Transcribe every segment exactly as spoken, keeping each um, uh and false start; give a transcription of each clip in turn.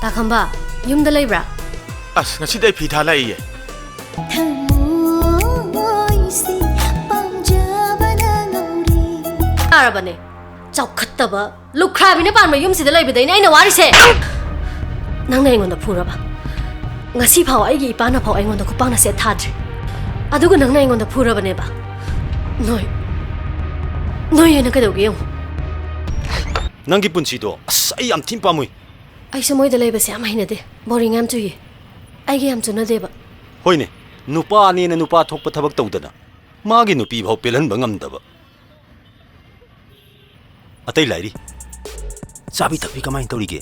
ꯇꯥꯈꯝꯕ, ꯌꯨꯝꯗ ꯂꯩꯕ꯭ꯔꯥ? ꯑꯁ, ꯉꯁꯤꯗꯤ ꯑꯩ ꯐꯤ ꯊꯥ ꯂꯥꯛꯏꯌꯦ꯫ ꯊꯃꯣꯏꯁꯦ ꯄꯥꯝꯖꯕꯅ ꯉꯧꯔꯦ꯫ ꯌꯥꯔꯕꯅꯦ꯫ ꯆꯥꯎꯈꯠꯇꯕ, ꯂꯨꯈ꯭ꯔꯥꯕꯤꯅ ꯄꯥꯟꯕ ꯌꯨꯝꯁꯤꯗ ꯂꯩꯕꯗꯩꯅꯦ ꯑꯩꯅ ꯋꯥꯔꯤꯁꯦ꯫ ꯅꯪꯅ ꯑꯩꯉꯣꯟꯗ ꯐꯨꯔꯕ? ꯉꯁꯤ ꯐꯥꯎ ꯑꯩꯒꯤ ꯏꯄꯥꯅ ꯐꯥꯎ ꯑꯩꯉꯣꯟꯗ ꯈꯨꯄꯥꯛꯅ ꯁꯦꯠ ꯊꯥꯗ꯭ꯔꯤ꯫ ꯑꯗꯨꯒ ꯅꯪꯅ ꯑꯩꯉꯣꯟꯗ ꯐꯨꯔꯕꯅꯦꯕ꯫ ꯅꯣꯏ, ꯅꯣꯏ ꯑꯩꯅ ꯀꯩꯗꯧꯒꯦ ꯌꯦꯡꯉꯨ꯫ ꯅꯪꯒꯤ ꯄꯨꯟꯁꯤꯗꯣ, ꯑꯁ, ꯑꯩ ꯌꯥꯝ ꯊꯤꯅ ꯄꯥꯝꯃꯨꯏ꯫ ꯑꯩꯁꯨ ꯃꯣꯏꯗ ꯂꯩꯕꯁꯦ ꯌꯥꯝ ꯍꯩꯅꯗꯦ꯫ ꯕꯣꯔꯤꯡ ꯌꯥꯝ ꯆꯨꯏꯌꯦ꯫ ꯑꯩꯒ ꯌꯥꯝ ꯆꯨꯅꯗꯦꯕ꯫ ꯍꯣꯏꯅꯦ, ꯅꯨꯄꯥꯅꯦꯅ ꯅꯨꯄꯥ ꯊꯣꯛꯄ ꯊꯕꯛ ꯇꯧꯗꯅ, ꯃꯥꯒꯤ ꯅꯨꯄꯤ ꯐꯥꯎ ꯄꯦꯜꯍꯟꯕ ꯉꯝꯗꯕ꯫ ꯑꯇꯩ ꯂꯥꯏꯔꯤ꯫ ꯆꯥꯕꯤ ꯊꯛꯄꯤ ꯀꯃꯥꯏꯅ ꯇꯧꯔꯤꯒꯦ?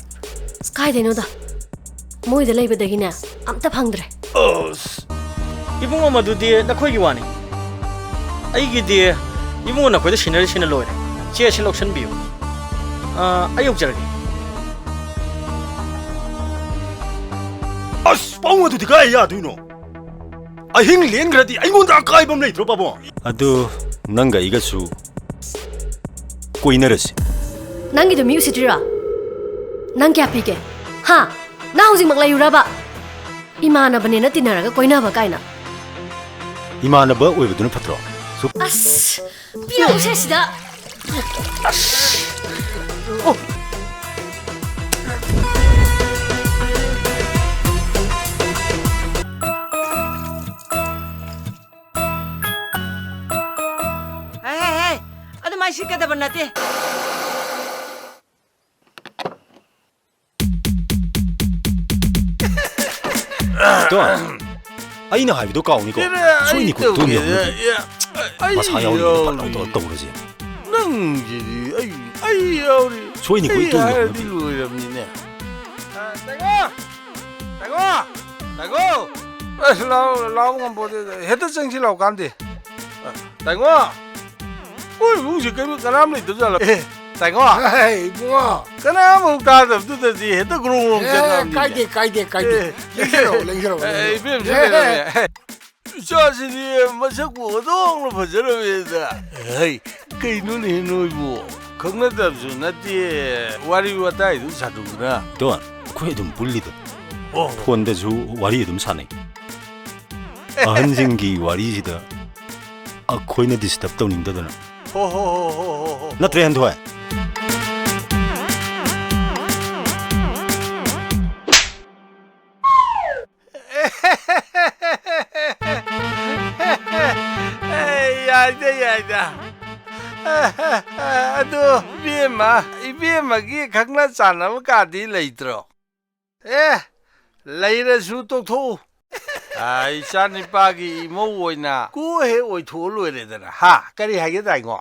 ꯑꯁ, ꯀꯥꯏꯗꯩꯅꯣꯗ꯫ ꯃꯣꯏꯗ ꯂꯩꯕꯗꯒꯤꯅꯦ, ꯑꯝꯇ ꯐꯪꯗ꯭ꯔꯦ꯫ ꯑꯁ! ꯏꯕꯨꯡꯉꯣ, ꯃꯗꯨꯗꯤ ꯅꯈꯣꯏꯒꯤ ꯋꯥꯅꯤ꯫ ꯑꯩꯒꯤꯗꯤ ꯏꯕꯨꯡꯉꯣ ꯅꯈꯣꯏꯗ ꯁꯤꯟꯅꯔꯤꯁꯤꯅ ꯂꯣꯏꯔꯦ꯫ ꯆꯦ ꯑꯁꯤ ꯂꯧꯁꯤꯟꯕꯤꯌꯨ꯫ ꯑꯥ, ꯑꯩ ꯌꯧꯖꯔꯒꯦ꯫ ꯑꯁ, ꯄꯥꯕꯨꯡ, ꯑꯗꯨꯗꯤ ꯀꯥꯏ ꯌꯥꯗꯣꯏꯅꯣ? ꯑꯍꯤꯡ ꯂꯦꯟꯈ꯭ꯔꯗꯤ ꯑꯩꯉꯣꯟꯗ ꯑꯀꯥꯏꯕ ꯑꯃ ꯂꯩꯇ꯭ꯔꯣ, ꯄꯥꯕꯨꯡ? ꯑꯗꯨ ꯅꯪꯒ ꯑꯩꯒꯁꯨ ꯀꯣꯏꯅꯔꯁꯤ꯫ ꯅꯪꯒꯤꯗꯣ ꯃꯤ ꯎꯁꯤꯠꯇ꯭ꯔꯤꯔꯣ? ꯅꯪ ꯀꯌꯥ ꯄꯤꯒꯦ? ꯍꯥ? ꯅꯪ ꯍꯧꯖꯤꯛꯃꯛ ꯂꯩꯌꯨꯔꯕ? ꯏꯃꯥꯟꯅꯕꯅꯦꯅ ꯇꯤꯟꯅꯔꯒ ꯀꯣꯏꯅꯕ ꯀꯥꯏꯅ꯫ ꯏꯃꯥꯟꯅꯕ ꯑꯣꯏꯕꯗꯨꯅ ꯐꯠꯇ꯭ꯔꯣ? ꯁꯨ- ꯑꯁ! ꯄꯤꯔꯛꯎꯁꯦ ꯁꯤꯗ꯫ ꯑꯁ! ꯑꯣ! ꯍꯦ, ꯍꯦ, ꯍꯦ! ꯑꯗꯨꯃꯥꯏ ꯁꯤꯠꯀꯗꯕ ꯅꯠꯇꯦ꯫ ꯇꯣ, ꯑꯩꯅ ꯍꯥꯏꯕꯗꯣ ꯀꯥꯎꯅꯤꯀꯣ꯫ ꯁꯣꯏꯅꯤꯀꯣ, ꯏꯇꯨꯝ ꯌꯧꯅꯕꯤ꯫ ꯃꯁꯥ ꯌꯥꯎꯔꯤꯉꯩꯗ ꯄꯪꯇꯧꯗ ꯇꯧꯔꯁꯦ꯫ ꯅꯪꯒꯤꯗꯤ ꯑꯩ, ꯑꯩ ꯌꯥꯎꯔꯤ꯫ ꯁꯣꯏꯅꯤꯀꯣ, ꯑꯩ ꯏꯇꯨꯝ ꯍꯥꯏꯔꯗꯤ ꯌꯧꯅꯕꯤ꯫ ꯂꯣꯏꯔꯕꯅꯤꯅꯦ꯫ ꯑ, ꯇꯥꯏꯉꯣ! ꯇꯥꯏꯉꯣ! ꯇꯥꯏꯉꯣ! ꯑꯁ, ꯂꯥꯎ, ꯂꯥꯎ ꯉꯝꯄꯣꯠꯇꯦꯗ꯫ ꯍꯦꯛꯇ ꯆꯪꯁꯤ ꯂꯥꯎ ꯀꯥꯟꯗꯦ꯫ ꯑ, ꯇꯥꯏꯉꯣ! ꯃꯣꯏ ꯏꯃꯨꯡꯁꯤ ꯀꯩꯅꯣ ꯀꯅꯥꯝ ꯂꯩꯇꯕ ꯖꯥꯠꯂꯣ? ꯑꯦ, ꯇꯥꯏꯉꯣ! ꯍꯦ, ꯏꯕꯨꯡꯉꯣ! ꯀꯅꯥꯝ ꯑꯃꯨꯛ ꯇꯥꯗꯕꯗꯨꯗꯗꯤ ꯍꯦꯛꯇ ꯒ꯭ꯔꯣꯡ ꯒ꯭ꯔꯣꯡ ꯑꯦ, ꯆꯪꯉꯛꯑꯕꯅꯤꯅꯦ꯫ ꯀꯥꯏꯗꯦ, ꯀꯥꯏꯗꯦ, ꯀꯥꯏꯗꯦ꯫ ꯑꯦ꯫ ꯂꯦꯡꯖꯔꯛꯑꯣ, ꯂꯦꯡꯖꯔꯛꯑꯣ, ꯑꯦ, ꯂꯦꯡꯖꯔꯛꯑꯣ꯫ ꯏꯕꯦꯝ, ꯁꯤ ꯑꯦ, ꯂꯩꯔꯝꯃꯦ꯫ ꯑꯦ꯫ ꯏꯆꯥꯁꯤꯗꯤ ꯃꯁꯛꯄꯨ ꯑꯣꯟꯊꯣꯛꯅ ꯐꯖꯔꯝꯃꯦꯗ꯫ ꯍꯩ, ꯀꯩꯅꯣꯅꯦ ꯅꯣꯏꯕꯨ? ꯈꯪꯅꯗꯕꯁꯨ ꯅꯠꯇꯦ, ꯋꯥꯔꯤ ꯋꯥꯇꯥꯏꯗꯨ ꯁꯥꯟꯅꯗꯅ꯫ ꯗꯣꯟ, ꯑꯩꯈꯣꯏ ꯑꯗꯨꯝ ꯄꯨꯜꯂꯤꯗ꯫ ꯑꯣ꯫ ꯐꯣꯟꯗꯁꯨ ꯋꯥꯔꯤ ꯑꯗꯨꯝ ꯁꯥꯟꯅꯩ꯫ ꯑꯍꯟꯁꯤꯡꯒꯤ ꯋꯥꯔꯤꯁꯤꯗ ꯑꯩꯈꯣꯏꯅ ꯗꯤꯁꯇꯔꯕ ꯇꯧꯅꯤꯡꯗꯗꯅ꯫ ꯍꯣ ꯍꯣ ꯍꯣ ꯍꯣ ꯍꯣ ꯍꯣ꯫ ꯅꯠꯇ꯭ꯔꯦ, ꯍꯦꯟꯊꯣꯏ? ꯑꯦ, ꯌꯥꯏꯗ, ꯌꯥꯏꯗ꯫ ꯑꯗꯨ ꯏꯕꯦꯝꯃ, ꯏꯕꯦꯝꯃꯒꯤ ꯈꯪꯅ ꯆꯥꯟꯅꯕ ꯀꯥꯗꯤ ꯂꯩꯇ꯭ꯔꯣ? ꯑꯦ, ꯂꯩꯔꯁꯨ ꯇꯣꯛꯊꯣꯛꯎ꯫ ꯑ, ꯏꯆꯥ ꯅꯤꯄꯥꯒꯤ ꯏꯃꯧ ꯑꯣꯏꯅ ꯀꯨ ꯍꯦꯛ ꯑꯣꯏꯊꯣꯛꯑ ꯂꯣꯏꯔꯦꯗꯅ꯫ ꯍꯥ? ꯀꯔꯤ ꯍꯥꯏꯒꯦ ꯇꯥꯏꯉꯣ?